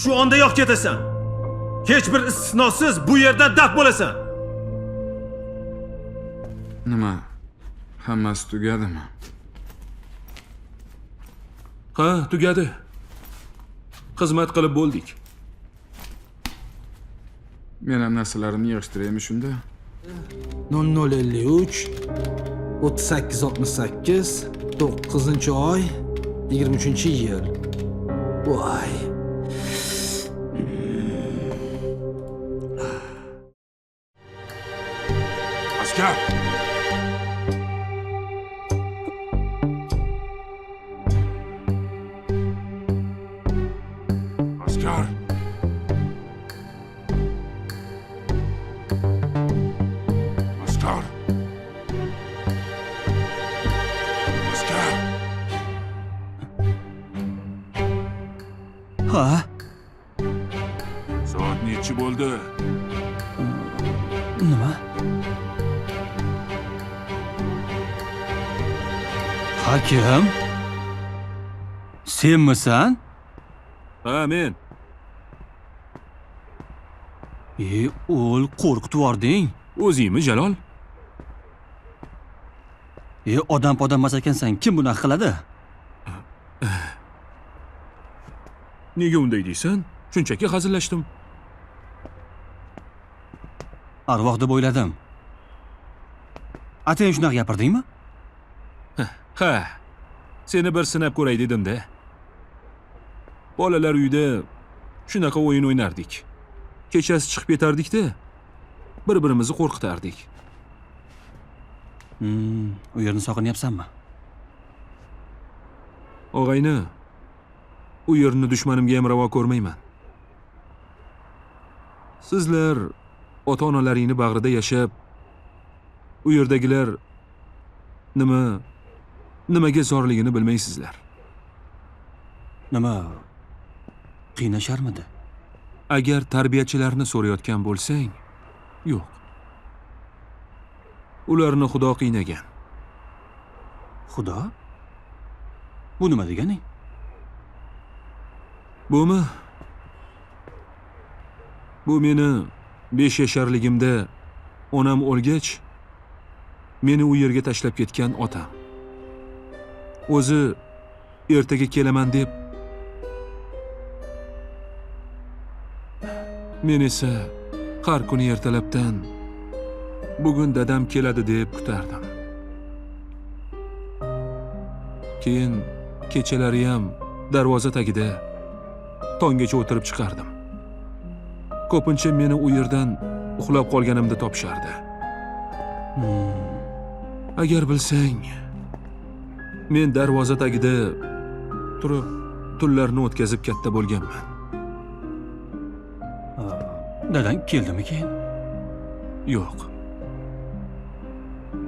Shu ondayoq ketasan. Hech bir istisnosiz bu yerdan daf bo'lasan. Nima, hammasi tugadimi? Ha, tugadi. Xizmat qilib bo'ldik. Men ham narsalarimni yig'ishtiraymi shunda? 0053 3868 9-oy 23-yil. Voy. Askar! Askar! Askar! Askar! Ha? Soat nechi bo'ldi? Nima? Hakim? Senmisan? Ha, men. E, o'l, qo'rqitib yubording. O'zingmi, Jalol? E, odam podam emas ekansan, kim bunaqa qiladi? Nega unday deysan? Shunchaki hazillashdim. Arvoh deb o'yladim. Atayin shunaqa gapirdingmi? Ha. Seni bir sinab ko'ray dedim-da. Bolalar uyda shunaqa o'yin o'ynardik. Kechasi chiqib ketardik-da, bir-birimizni qo'rqitardik. U yerni sog'inyapsanmi? Og'ayni, u yerni dushmanimga ham ravo ko'rmayman. Sizlar ota-onalaringni bag'rida yashab, u yerdagilar nimaga zorligini bilmaysizlar. Nima, qiynasharmidi? Agar tarbiyachilarni so'rayotgan bo'lsang, yo'q. Ularni Xudo qiynagan. Xudo? Bu nima deganing? Bumi? Bu meni 5 yasharligimda onam o'lgach, meni u yerga tashlab ketgan otam. O'zi ertaga kelaman deb, men esa har kuni ertalabdan bugun dadam keladi deb kutardim. Keyin kechalari ham darvoza tagida tonggacha o'tirib chiqardim. Ko'pincha meni u yerdan uxlab qolganimda topishardi. Agar bilsang, men darvoza tagida turib tunlarni o'tkazib katta bo'lganman. Dadang keldimi keyin? Yo'q.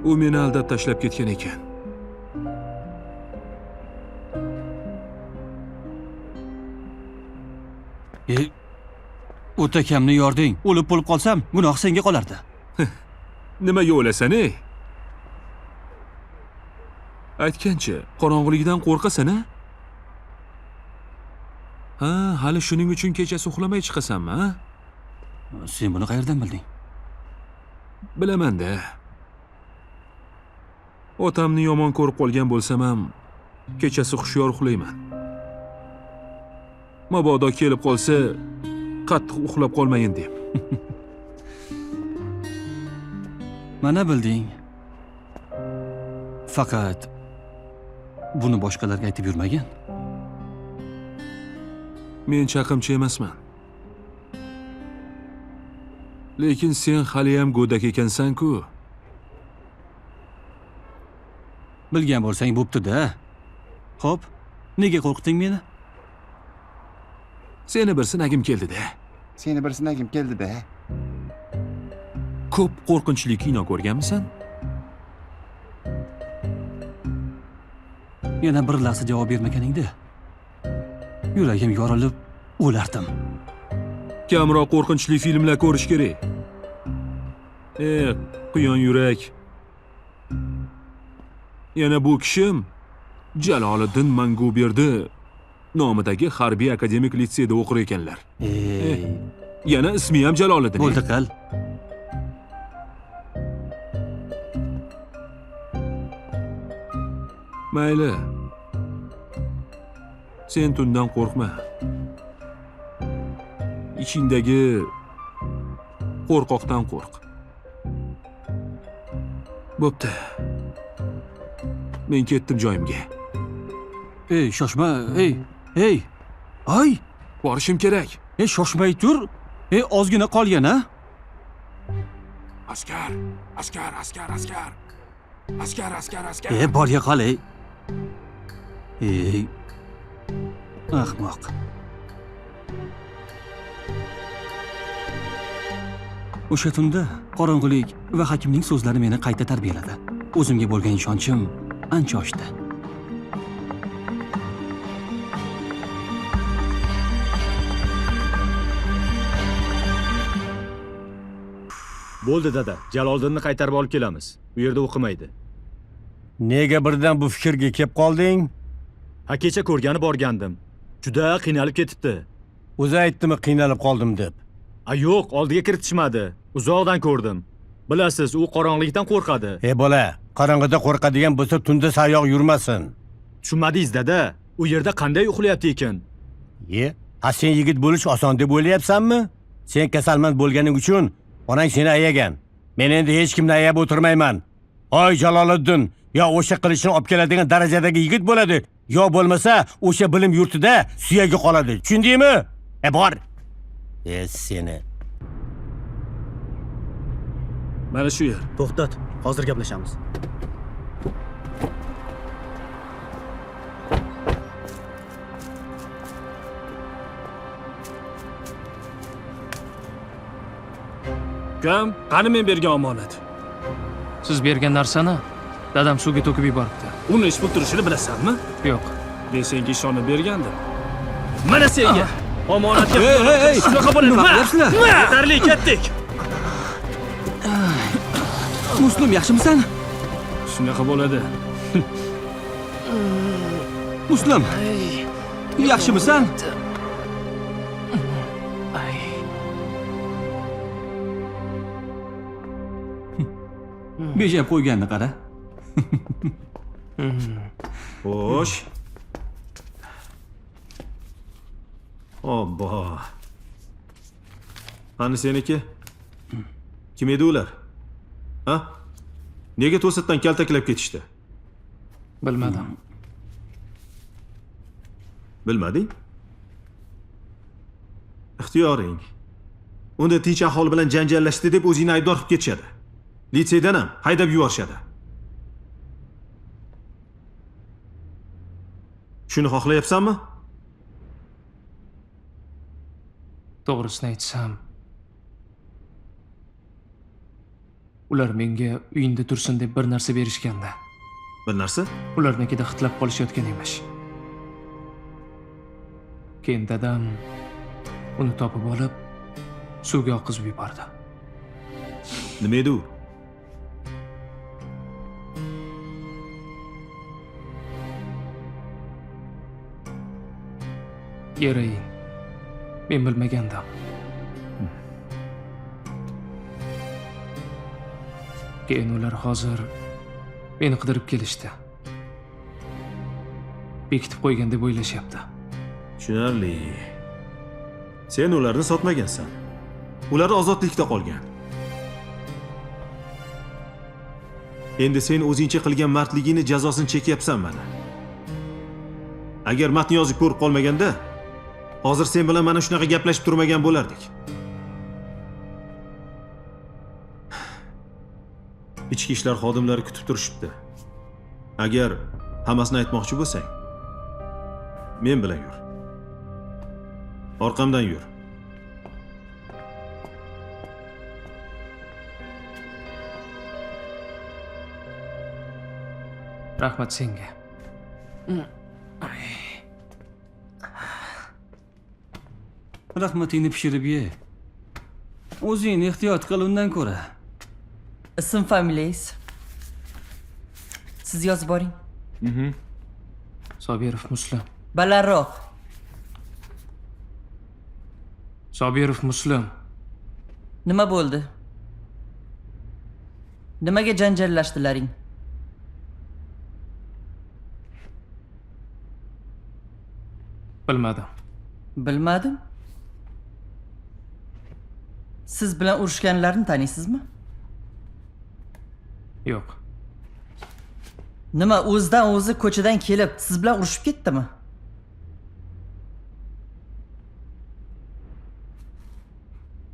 U meni aldab tashlab ketgan ekan. O'takamni yording. O'lib bo'lib qolsam, gunoh senga qolardi. Nimaga o'lasan, ey? Aytgancha, qorong'ulikdan qo'rqasan, a? Ha, hali shuning uchun kechasi uxlamay chiqasanmi, a? Sen buni qayerdan bilding? Bilaman-da. Otamni yomon ko'rib qolgan bo'lsam ham, kechasi hushyor uxlayman. Mabodo kelib qolsa, qattiq uxlab qolmayin deb. Mana bilding. Faqat buni boshqalarga aytib yurmagin. Men chaqimchi emasman. Lekin sen hali ham go'dak ekansan-ku. Bilgan bo'lsang bo'pti-da. Xo'p, nega qo'rqitding meni? Seni bir sinagim keldi-da. Seni bir sinagim keldi-da. Ko'p qo'rqinchli kino ko'rganmisan? Yana bir lahza javob bermaganingda yuragim yorilib o'lardim. Kamroq qo'rqinchli filmlar ko'rish kerak. Quyon yurak. Yana bu kishim Jaloliddin Manguberdi Nomidagi harbiy akademik litseyda o'qir ekanlar. Ey, Yana ismi ham Jaloliddin. bo'ldi qil. Mayli. Sen tundan qo'rqma. Ichingdagi qo'rqoqdan qo'rq. Bo'pti. Men ketdim joyimga. Ey, shoshma, ey, ey. Ay, Borishim kerak. ey, shoshmay tur. Ey, ozgina qolgan a? Askar, askar, askar, askar. Askar, askar, askar. E, borga qol, ey. Ey. Ahmoq. O'sha tunda qorong'ulik va hakimning so'zlari meni qayta tarbiyaladi. O'zimga bo'lgan ishonchim ancha oshdi. Bo'ldi dada, Jaloliddinni qaytarib olib kelamiz. U yerda o'qimaydi. Nega birdan bu fikrga kelib qolding? Ha, kecha ko'rgani borgandim. Juda qiynalib ketibdi. O'zi aytdimi qiynalib qoldim deb? A yo'q, oldiga kiritishmadi. Uzoqdan ko'rdim. Bilasiz, u qorong'ulikdan qo'rqadi. Ey bola, qorong'ida qo'rqadigan bo'lsa tunda sayoq yurmasin. Tushunmadingiz dada? U yerda qanday uxlayapti ekan? Ye, ha sen yigit bo'lish oson deb o'ylayapsanmi? Sen kasalmand bo'lganing uchun onang seni ayagan. Men endi hech kimni ayab o'tirmayman. Oy Jaloliddin, yo o'sha qilichni olib keladigan darajadagi yigit bo'ladi, yo bo'lmasa o'sha bilim yurtida suyagi qoladi. Tushundingmi? E bor. E seni. Mana shu yer. To'xtat, hozir gaplashamiz. Ukam, qani men bergan omonat? Siz bergan narsani dadam suvga to'kib yuboribdi. Uni ish pul turishini bilasanmi? Yo'q. Men senga ishonib bergandim. Mana senga. Omonatga Ey, ey, ey! shunaqa bo'ladi. Nima qilyapsizlar? Yetarli, ketdik. Muslim, yaxshimisan? Shunaqa bo'ladi. Muslim. Yaxshimisan? Ay. Bejab qo'yganni qara. Xo'sh. Obbo. Qani seniki? Kim edi ular? Ha? Nega to'satdan kaltaklab ketishdi? Bilmadim. Bilmading? Ixtiyoring. Unda tinch aholi bilan janjallashdi deb o'zingni aybdor qilib ketishadi. Litseydan ham haydab yuborishadi. Shuni xohlayapsanmi? To'g'risini aytsam, ular menga uyingda tursin deb bir narsa berishganda. Bir narsa? Ularnikida hitlab qolishayotgan emish. Keyin dadam uni topib olib, suvga oqizib yubordi. Nima edi u? Geroin. Men bilmagandim. Keyin ular hozir meni qidirib kelishdi. Bekitib qo'ygan deb o'ylashyapti. Tushunarli. Sen ularni sotmagansan. Ular ozodlikda qolgan. Endi sen o'zingcha qilgan mardligingni jazosini chekyapsan mana. Agar matn yozib ko'rib qolmaganda, hozir sen bilan mana shunaqa gaplashib turmagan bo'lardik. Ichki ishlar xodimlari kutib turishibdi. Agar hammasini aytmoqchi bo'lsang, men bilan yur. Orqamdan yur. Rahmat senga. Rahmatingni pishirib ye. O'zingni ehtiyot qil undan ko'ra. Ism familiyangiz? Siz yozib boring. Sobirov Muslim. Balandroq. Sobirov Muslim. Nima bo'ldi? Nimaga janjallashdilaring? Bilmadim. Bilmadim. Siz bilan urushganlarni taniysizmi? Yo'q. Nima, o'zidan o'zi ko'chadan kelib siz bilan urushib ketdimi?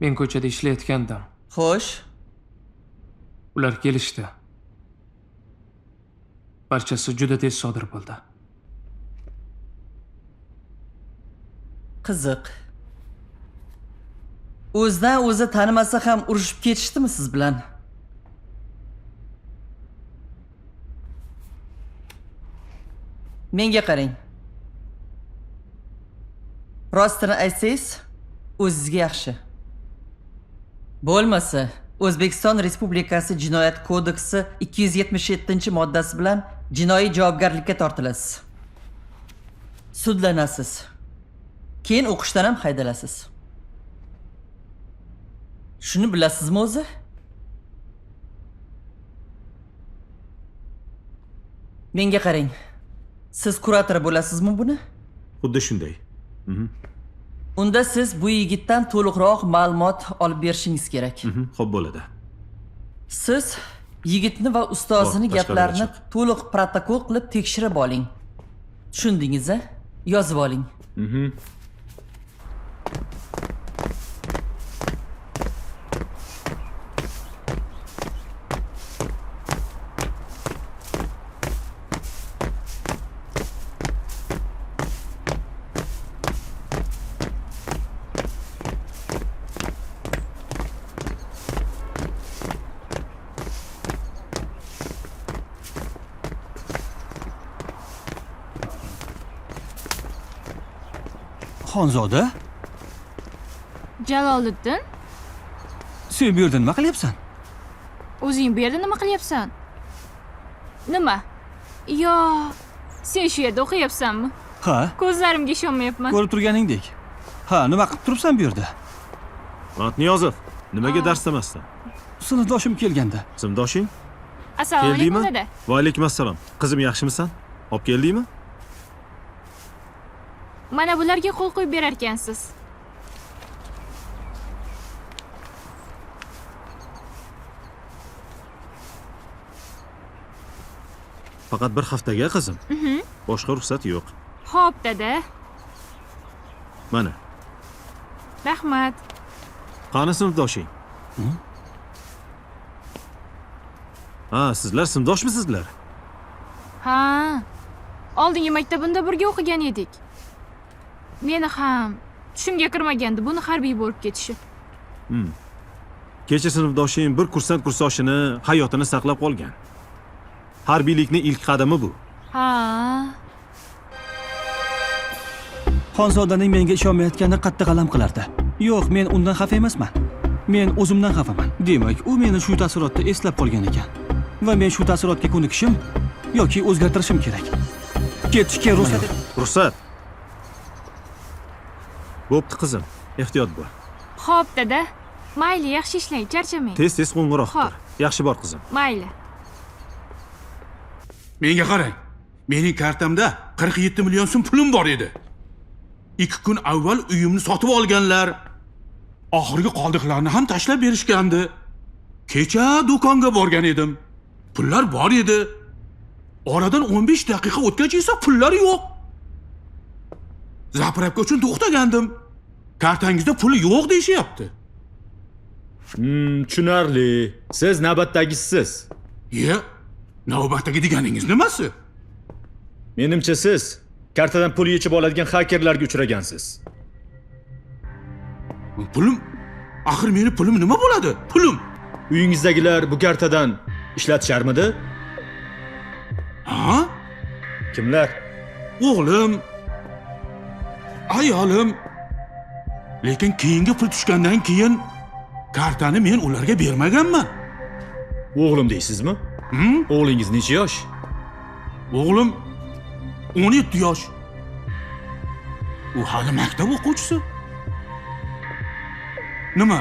Men ko'chada ishlayotgandim. Xo'sh. Ular kelishdi. Barchasi juda tez sodir bo'ldi. Qiziq. O'zidan o'zi tanimasa ham urushib ketishdimi siz bilan? Menga qarang. Rostini aytsangiz, o'zingizga yaxshi. Bo'lmasa, O'zbekiston Respublikasi Jinoyat kodeksi 277-moddasi bilan jinoiy javobgarlikka tortilasiz. Sudlanasiz. Keyin o'qishdan ham haydalasiz. Shuni bilasizmi o'zi? Menga qarang. Siz kurator bo'lasizmi buni? Xuddi shunday. Unda siz bu yigitdan to'liqroq ma'lumot olib berishingiz kerak. Xo'p bo'ladi. Siz yigitni va ustozini gaplarini to'liq protokol qilib tekshirib oling. Tushundingiz-a? Yozib oling. Xonzoda? Jaloliddin? Sen bu yerda nima qilyapsan? O'zing bu yerda nima qilyapsan? Nima? Yo, sen shu yerda o'qiyapsanmi? Ha. Ko'zlarimga ishonmayapman. Ko'rib turganingdek. Ha, nima qilib turibsan bu yerda? Matniyozov, nimaga darsda emassan? Sinfdoshim kelganda. Sinfdoshing? Assalomu alaykum dada. Va alaykum assalom. Qizim yaxshimisan? Olib keldingmi? Mana bularga qo'l qo'yib berar ekansiz. Faqat bir haftaga qizim. Boshqa ruxsat yo'q. Xo'p, dada. Mana. Rahmat. Qani sinfdoshing? Ha, sizlar sinfdoshmisizlar? Ha. Oldingi maktabimda birga o'qigan edik. Meni ham tushimga kirmagandi buni harbiy bo'lib ketishi. Kecha sinfdoshing bir kursant kursdoshini hayotini saqlab qolgan. Harbiylikning ilk qadami bu. Ha. Xonzodaning menga ishonmayotgani qattiq alam qilardi. Yo'q, men undan xafa emasman. Men o'zimdan xafaman. Demak, u meni shu taassurotda eslab qolgan ekan. Va men shu taassurotga ko'nikishim yoki o'zgartirishim kerak. Ketishga ruxsat et. Ruxsat. Bo'pti qizim, ehtiyot bo'l. Xo'p, dada. Mayli, yaxshi ishlang, charchamang. Tez-tez qo'ng'iroq qil. Yaxshi bor qizim. Mayli. Menga qarang. Mening kartamda 47 million so'm pulim bor edi. 2 kun avval uyimni sotib olganlar. Oxirgi qoldiqlarni ham tashlab berishgandi. Kecha do'konga borgan edim. Pullar bor edi. Oradan 15 daqiqa o'tgach esa pullar yo'q. Zapravka uchun to'xtagandim. Kartangizda pul yo'q deyishyapti. Tushunarli. Siz navbatdagisiz. Ye, navbatdagi deganingiz nimasi? Menimcha siz kartadan pul yechib oladigan xakerlarga uchragansiz. Pulim? Axir meni pulim nima bo'ladi? Pulim. Uyingizdagilar bu kartadan ishlatisharmidi? Ha? Kimlar? O'g'lim, ayolim. Lekin keyingi pul tushgandan keyin kartani men ularga bermaganman. O'g'lim deysizmi? O'g'lingiz necha yosh? O'g'lim 17 yosh. U hali maktab o'quvchisi. Nima?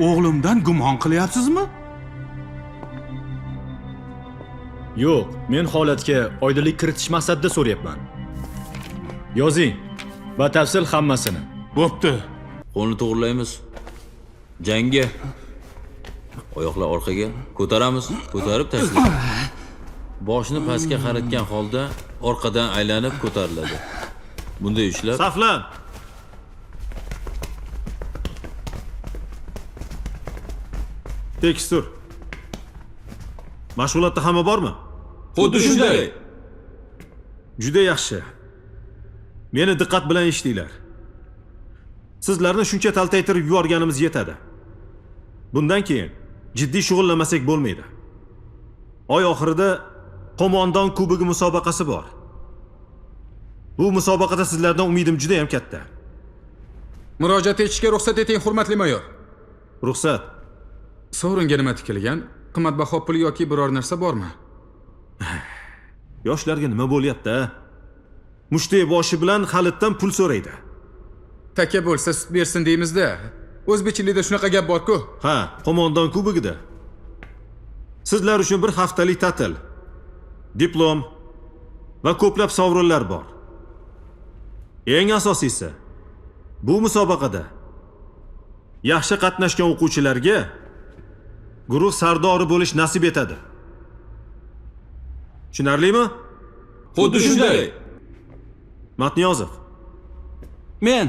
O'g'limdan gumon qilyapsizmi? Yo'q, men holatga oydinlik kiritish maqsadida so'rayapman. Yozing. Batafsil hammasini. Bo'pti. Qo'lni to'g'rilaymiz. Jangga. Oyoqlar orqaga ko'taramiz, ko'tarib tashlaymiz. Boshni pastga qaratgan holda orqadan aylanib ko'tariladi. Bunday ishlab Saflan. Tekis tur. Mashg'ulotda hamma bormi? Xuddi shunday. Juda yaxshi. Meni diqqat bilan eshitinglar. Sizlarni shuncha taltaytirib yuborganimiz yetadi. Bundan keyin jiddiy shug'ullanmasak bo'lmaydi. Oy oxirida Qo'mondon kubogi musobaqasi bor. Bu musobaqada sizlardan umidim juda ham katta. Murojaat etishga ruxsat eting, hurmatli mayor. Ruxsat. Sovringa nima tikilgan? Qimmatbaho pul yoki biror narsa bormi? Yoshlarga nima bo'lyapti-a? Mushtey boshi bilan Xalitdan pul so'raydi. Taka bo'lsa sut bersin deymiz-da. O'zbekchilikda shunaqa gap bor-ku. Ha, Qo'mondon kubogida. Sizlar uchun bir haftalik ta'til, diplom va ko'plab sovrinlar bor. Eng asosiysi, bu musobaqada yaxshi qatnashgan o'quvchilarga guruh sardori bo'lish nasib etadi. Tushunarlimi? Xuddi shunday. Matniyozov. Men.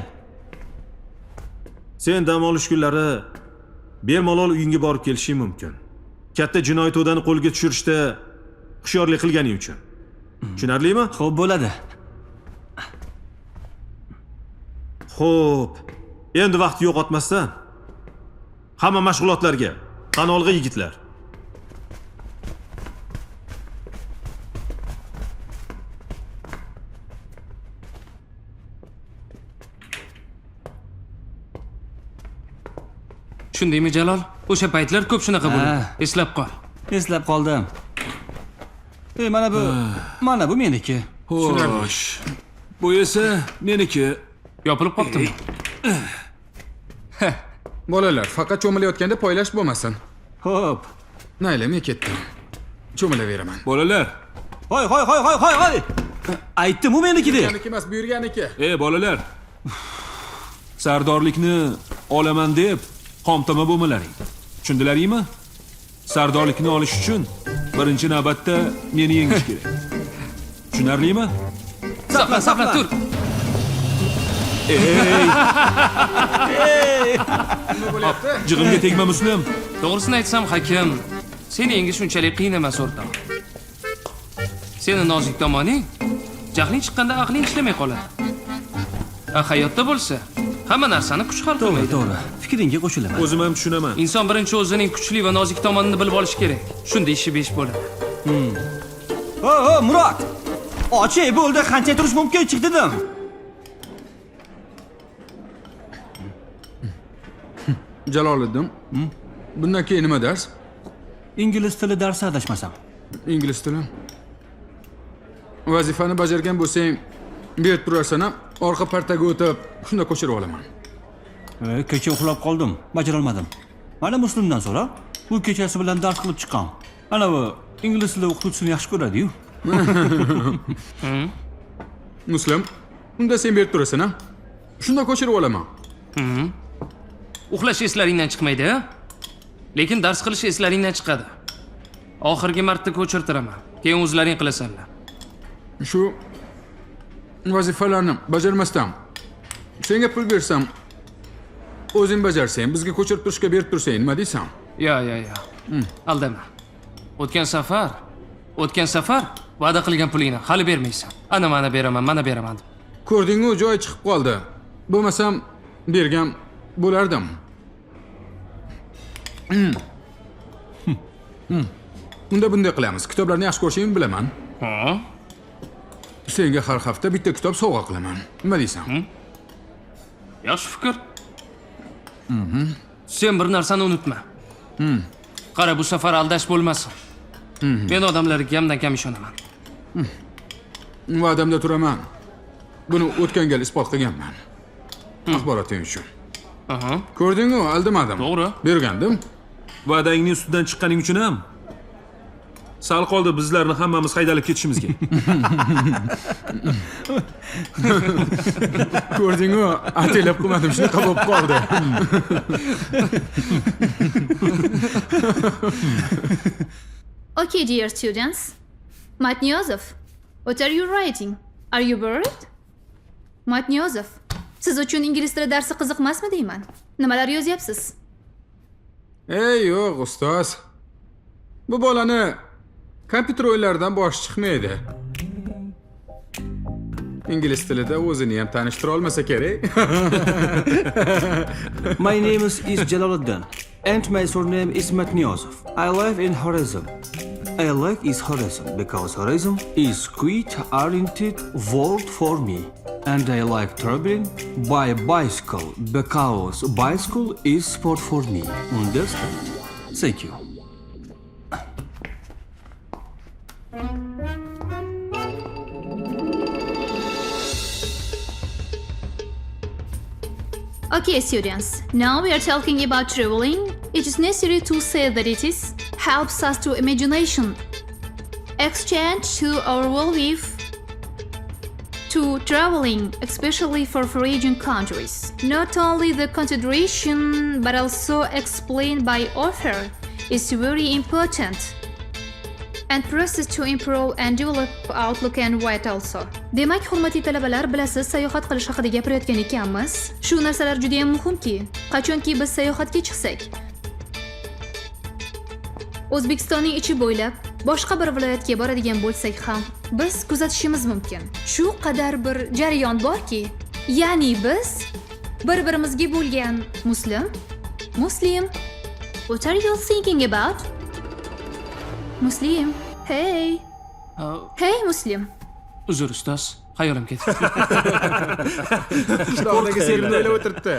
Sen dam olish kunlari bemalol uyingga borib kelishing mumkin. Katta jinoiy to'dani qo'lga tushirishda hushyorlik qilganing uchun. Tushunarlimi? Xo'p, bo'ladi. Xo'p. Endi vaqt yo'qotmasdan hamma mashg'ulotlarga qani olg'a yigitlar. Tushundingmi, Jalol? O'sha paytlar ko'p shunaqa bo'ldi. Eslab qol. Eslab qoldim. Mana bu, mana bu meniki. Xo'sh. Bu esa meniki. Yopilib qoptimi? Bolalar, faqat cho'milayotganda poylash bo'lmasin. Xo'p. Mayli, men ketdim. Cho'milaveraman. Bolalar. Hoy, hoy, hoy, hoy, hoy, hoy. Aytdim, u meniki deb. Buyurganiki emas, buyurganiki. Ey bolalar. Sardorlikni olaman deb xomtama bo'lmalaring. Tushundilaringmi? Sardorlikni olish uchun birinchi navbatda meni yengish kerak. Tushunarlimi? Saflan, saflan, tur. Ey! Nima bo'lyapti? Jig'imga tegma, Muslim. To'g'risini aytsam, hakim, seni yengish unchalik qiyin emas, o'rtoq. Seni nozik tomoning, jahling chiqqanda aqling ishlamay qoladi. Hayotda bo'lsa, hamma narsani kuch hal qilmaydi. To'g'ri, fikringga qo'shilaman. O'zim ham tushunaman. Inson birinchi o'zining kuchli va nozik tomonini bilib olishi kerak. Shunda ishi besh bo'ladi. O, o, Murod. Ochi, bo'ldi, qancha turish mumkin, chiq dedim. Jaloliddin, bundan keyin nima dars? Ingliz tili darsi adashmasam. Ingliz tili. Vazifani bajargan bo'lsang, berib turarsan, orqa partaga o'tib, shunda ko'chirib olaman. Kecha uxlab qoldim, bajara olmadim. Mana Muslimdan so'ra, bu kechasi bilan dars qilib chiqqan. Ana bu ingliz tili o'qituvchisini yaxshi ko'radi-yu. Muslim, unda sen berib turasan, ha? Shunda ko'chirib olaman. Uxlash eslaringdan chiqmaydi, lekin dars qilish eslaringdan chiqadi. Oxirgi marta ko'chirtiraman. Keyin o'zlaring qilasanlar. Shu vazifalarni bajarmasdan senga pul bersam, o'zing bajarsang, bizga ko'chirib turishga berib tursang, nima deysan? Yo, yo, yo. Aldama. O'tgan safar va'da qilgan pulingni hali bermaysan. Ana mana beraman, mana beraman deb. Ko'rding-ku, joyi chiqib qoldi. Bo'lmasam bergan bo'lardim. Unda bunday qilamiz. Kitoblarni yaxshi ko'rishingni bilaman. Ha? Senga har hafta bitta kitob sovg'a qilaman. Nima deysan? Yaxshi fikr. Sen bir narsani unutma. Qara, bu safar aldash bo'lmasin. Men odamlarga kamdan kam ishonaman. Va'damda turaman. Buni o'tgan gal isbot qilganman. Axboroting uchun. Ko'rding-ku, aldamadim. To'g'ri. Bergandim. Va'dangning ustidan chiqqaning uchun ham sal qoldi bizlarni hammamiz haydalib ketishimizga. Ko'rding-ku, ataylab qilmadim, shunaqa bo'lib qoldi. Okay, dear students. Matniyozov, what are you writing? Are you worried? Matniyozov, siz uchun ingliz tili darsi qiziqmasmi deyman. Nimalar yozyapsiz? Ey, yo'q, ustoz. Bu bolani kompyuter o'yinlaridan boshi chiqmaydi. Ingliz tilida o'zini ham tanishtira olmasa kerak. My name is Jaloliddin and my surname is Matniyozov. I live in Xorazm. I like is Xorazm because Xorazm is quite oriented world for me. And I like traveling by bicycle because bicycle is sport for me. Understand? Thank you. Okay, students, now we are talking about traveling. It is necessary to say that it is helps us to imagination, exchange to our worldview, to traveling, especially for foreign countries. Not only the consideration, but also explained by author is very important and process to improve and develop outlook and write also. Demak, hurmatli talabalar, bilasiz, sayohat qilish haqida gapirayotgan ekanmiz. Shu narsalar juda ham muhimki, qachonki biz sayohatga chiqsak, O'zbekistonning ichi bo'ylab boshqa bir viloyatga boradigan bo'lsak ham biz kuzatishimiz mumkin. Shu qadar bir jarayon borki, ya'ni biz bir-birimizga bo'lgan Muslim, Muslim, what are you thinking about? Muslim, hey. Hey Muslim. Uzr ustoz, xayolim ketdi. Qishlog'idagi serimni o'ylab o'tiribdi.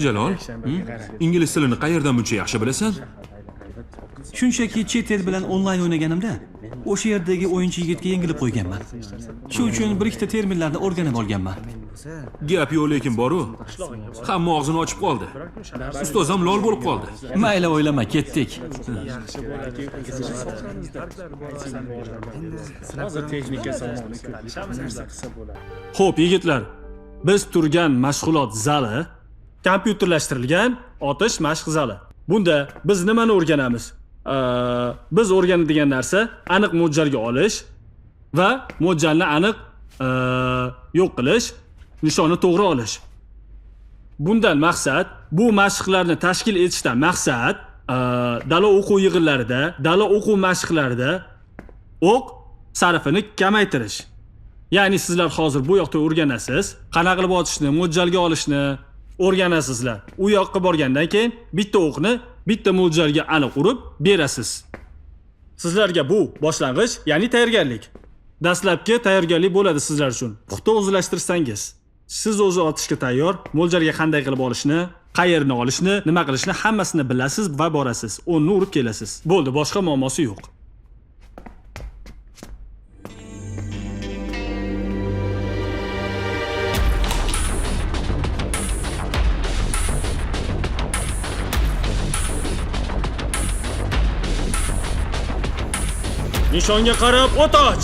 Jalol, ingliz tilini qayerdan buncha yaxshi bilasan? Shunchaki chet el bilan onlayn o'ynaganimda o'sha yerdagi o'yinchi yigitga yengilib qo'yganman. Shu uchun bir ikkita terminlarni o'rganib olganman. Gap yo'q, lekin boru. Hamma og'zini ochib qoldi. Ustoz ham lol bo'lib qoldi. Mayli, o'ylama, ketdik. Xo'p, yigitlar, biz turgan mashg'ulot zali kompyuterlashtirilgan otish mashq zali. Bunda biz nimani o'rganamiz? Biz o'rganadigan narsa aniq mo'ljalga olish va mo'ljalni aniq yo'q qilish, nishonni to'g'ri olish. Bundan maqsad, bu mashqlarni tashkil etishdan maqsad, dala o'quv yig'inlarida, dala o'quv mashqlarida o'q sarfini kamaytirish. Ya'ni sizlar hozir bu yoqda o'rganasiz, qanaqa qilib otishni, mo'ljalga olishni o'rganasizlar. U yoqqa borgandan keyin bitta o'qni bitta mo'ljalga aniq urib berasiz. Sizlarga bu boshlang'ich, ya'ni tayyorgarlik. Dastlabki tayyorgarlik bo'ladi sizlar uchun. Puxta o'zlashtirsangiz, siz o'zi otishga tayyor, mo'ljalga qanday qilib olishni, qayerni olishni, nima qilishni hammasini bilasiz va borasiz. O'nni urib kelasiz. Bo'ldi, boshqa muammosi yo'q. Nishonga qarab o't och.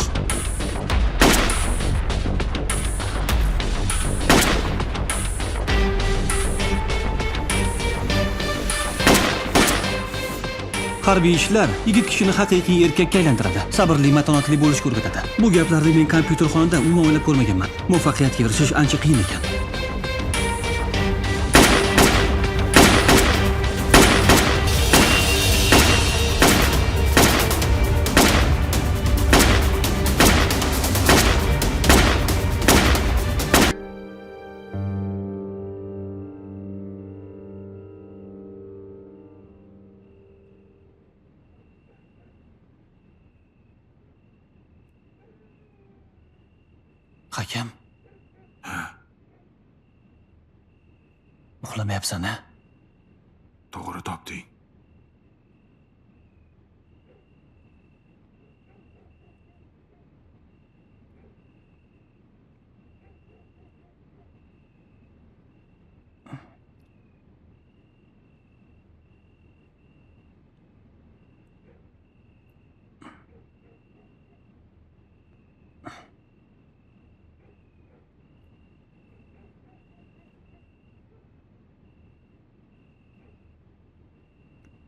Harbiy ishlar yigit kishini haqiqiy erkakka aylantiradi. Sabrli, matonatli bo'lishga o'rgatadi. Bu gaplarni men kompyuterxonada umuman o'ylab ko'rmaganman. Muvaffaqiyatga erishish ancha qiyin ekan. Hakam. Uxlamayapsan, ha? To'g'ri topding.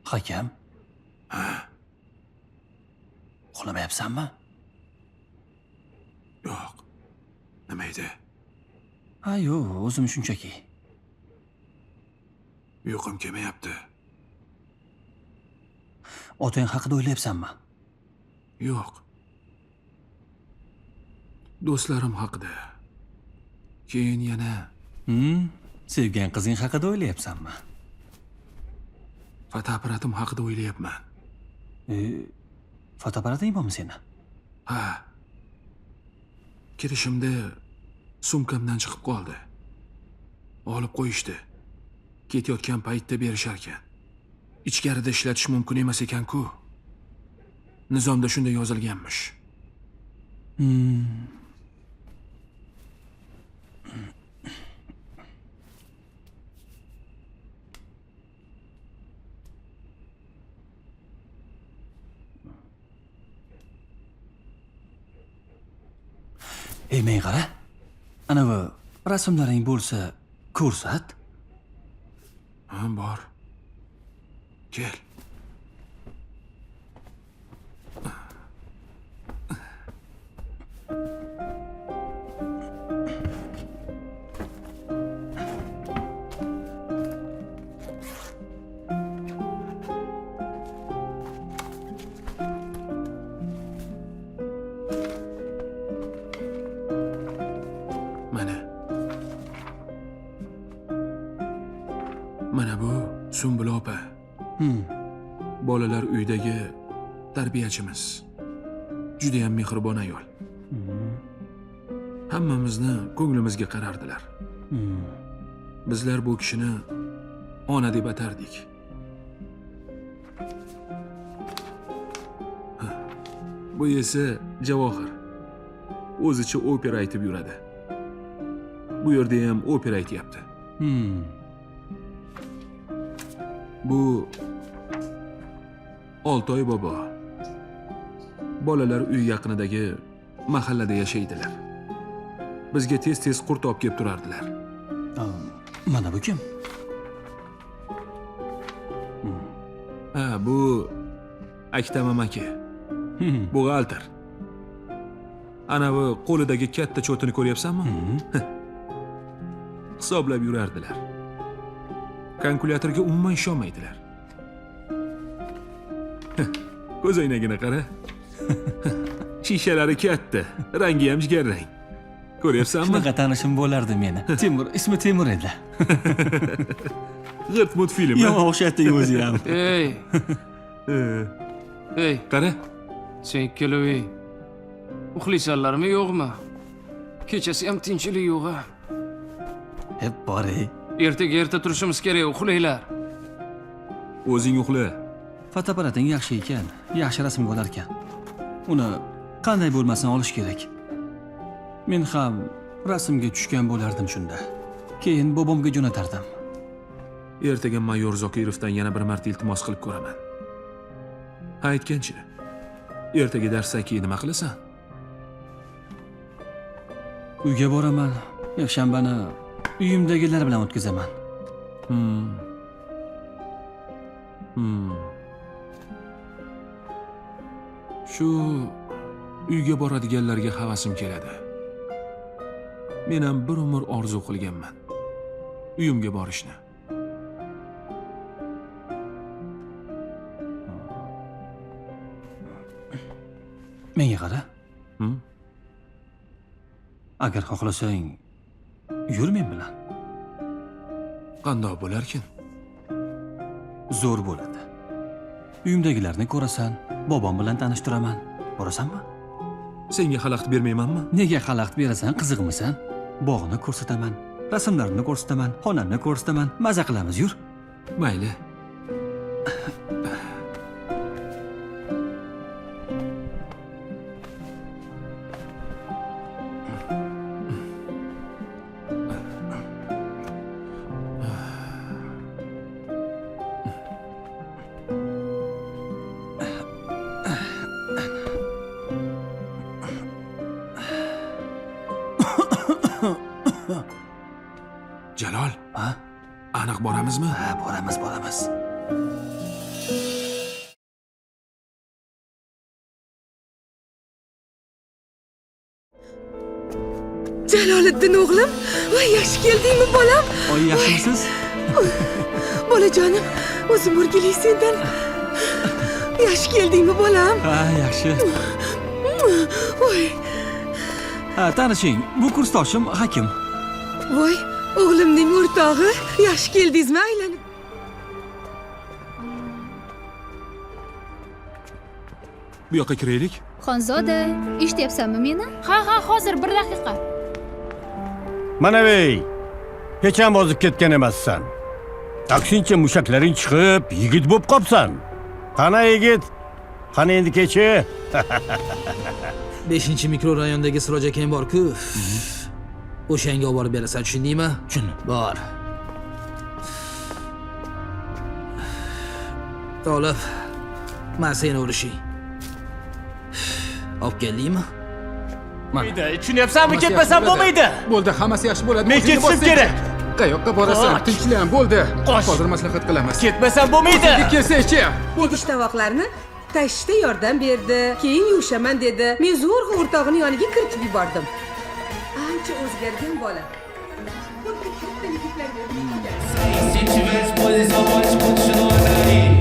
Hakam? Ha. Uxlamayapsanmi? Yo'q. Nima edi? Ha, yo'q, o'zim shunchaki. Uyqum kelmayapti. Otang haqida o'ylayapsanmi? Yo'q. Do'stlarim haqida. Keyin yana Sevgan qizing haqida o'ylayapsanmi? Fotoapparatim haqida o'ylayapman. Fotoapparating bormi seni? Ha. Kirishimda sumkamdan chiqib qoldi. Olib qo'yishdi. Ketayotgan paytda berisharkan. Ichkarida ishlatish mumkin emas ekan-ku. Nizomda shunday yozilganmish. Ey, men qara. Anavi rasmlaring bo'lsa, ko'rsat. Ha, bor. Kel. Mana. Mana bu Sumbula opa. Bolalar uyidagi tarbiyachimiz. Juda ham mehribon ayol. Hammamizni ko'nglimizga qarardilar. Bizlar bu kishini ona deb atardik. Bu esa Javohir. O'zicha opera aytib yuradi. Bu yerda ham opera aytyapti. Bu Oltoy bobo. Bolalar uy yaqinidagi mahallada yashaydilar. Bizga tez-tez qurt olib kelib turardilar. Mana bu kim? Ha, bu Aktam amaki. Buxgalter. Ana bu qo'lidagi katta cho'tini ko'ryapsanmi? Hisoblab yurardilar. Kalkulyatorga umuman ishonmaydilar. Ko'zoynagini qara. Shishalari katta, rangi ham jigarrang. Ko'ryapsanmi? Shunaqa tanishim bo'lardi meni. Temur, ismi Temur edi. G'irt multfilm. Yomon o'xshatding o'zi ham. Ey. Ey, qara. Sen ikkaloving. Uxlaysanlarmi, yo'qmi? Kechasi ham tinchlik yo'q-a. Hep bor ey. Ertaga erta turishimiz kerak, uxlanglar. O'zing uxla. Fotoapparating yaxshi ekan, yaxshi rasmga olar ekan. Uni qanday bo'lmasin olish kerak. Men ham rasmga tushgan bo'lardim shunda. Keyin bobomga jo'natardim. Ertaga mayor Zokirovdan yana bir marta iltimos qilib ko'raman. Ha, aytgancha, ertaga darsdan keyin nima qilasan? Uyga boraman. Yakshanbani uyimdagilar bilan o'tkazaman. Shu uyga boradiganlarga havasim keladi. Men ham bir umr orzu qilganman uyimga borishni. Menga qara. Agar xohlasang, yur men bilan. Qandoq bo'larkin? Zo'r bo'ladi. Uyimdagilarni ko'rasan, bobom bilan tanishtiraman. Borasanmi? Senga xalaqit bermaymanmi? Nega xalaqit berasan, qiziqmisan? Bog'ni ko'rsataman, rasmlarimni ko'rsataman, xonamni ko'rsataman. Maza qilamiz, yur. Mayli. Jalol, ha? Aniq boramizmi? Ha, boramiz, boramiz. Jaloliddin o'g'lim, voy, yaxshi keldingmi bolam? Oyi, yaxshimisiz? Bolajonim, o'zim o'rgilay sendan. Yaxshi keldingmi bolam? Ha, yaxshi. Voy, Ha, tanishing, bu kursdoshim Hakim. Voy, o'g'limning o'rtog'i, yaxshi keldingizmi aylanib? Bu yoqqa kiraylik. Xonzoda, eshityapsanmi meni? Ha, ha, hozir bir daqiqa. Mana ey, hech ham ozib ketgan emassan. Aksincha mushaklaring chiqib, yigit bo'lib qopsan. Qani yigit? Qani endi kechi? 5-mikrorayondagi Siroj akang bor-ku. O'shanga olib borib berasan, tushundingmi? Tushundim. Bor. Tolib, man seni urishing. Olib keldingmi? Mana. Tushunyapsanmi? Ketmasam bo'lmaydi. Bo'ldi, hammasi yaxshi bo'ladi. Men O'zingni ketishim bossang. Kerak. Qayoqqa borasan? Qoch. Tinchlan, bo'ldi. Qoch. Hozir maslahat qilamiz. Ketmasam bo'lmaydi. O'zingga kelsang-chi. Idish tovoqlarni tashishda yordam berdi, keyin yuvishaman dedi. Men zo'rg'a o'rtog'ini yoniga kiritib yubordim. Ancha o'zgargan bola. Xuddi katta yigitlarga o'xshab qolgan. Se tivesse pois só pode continuar aí.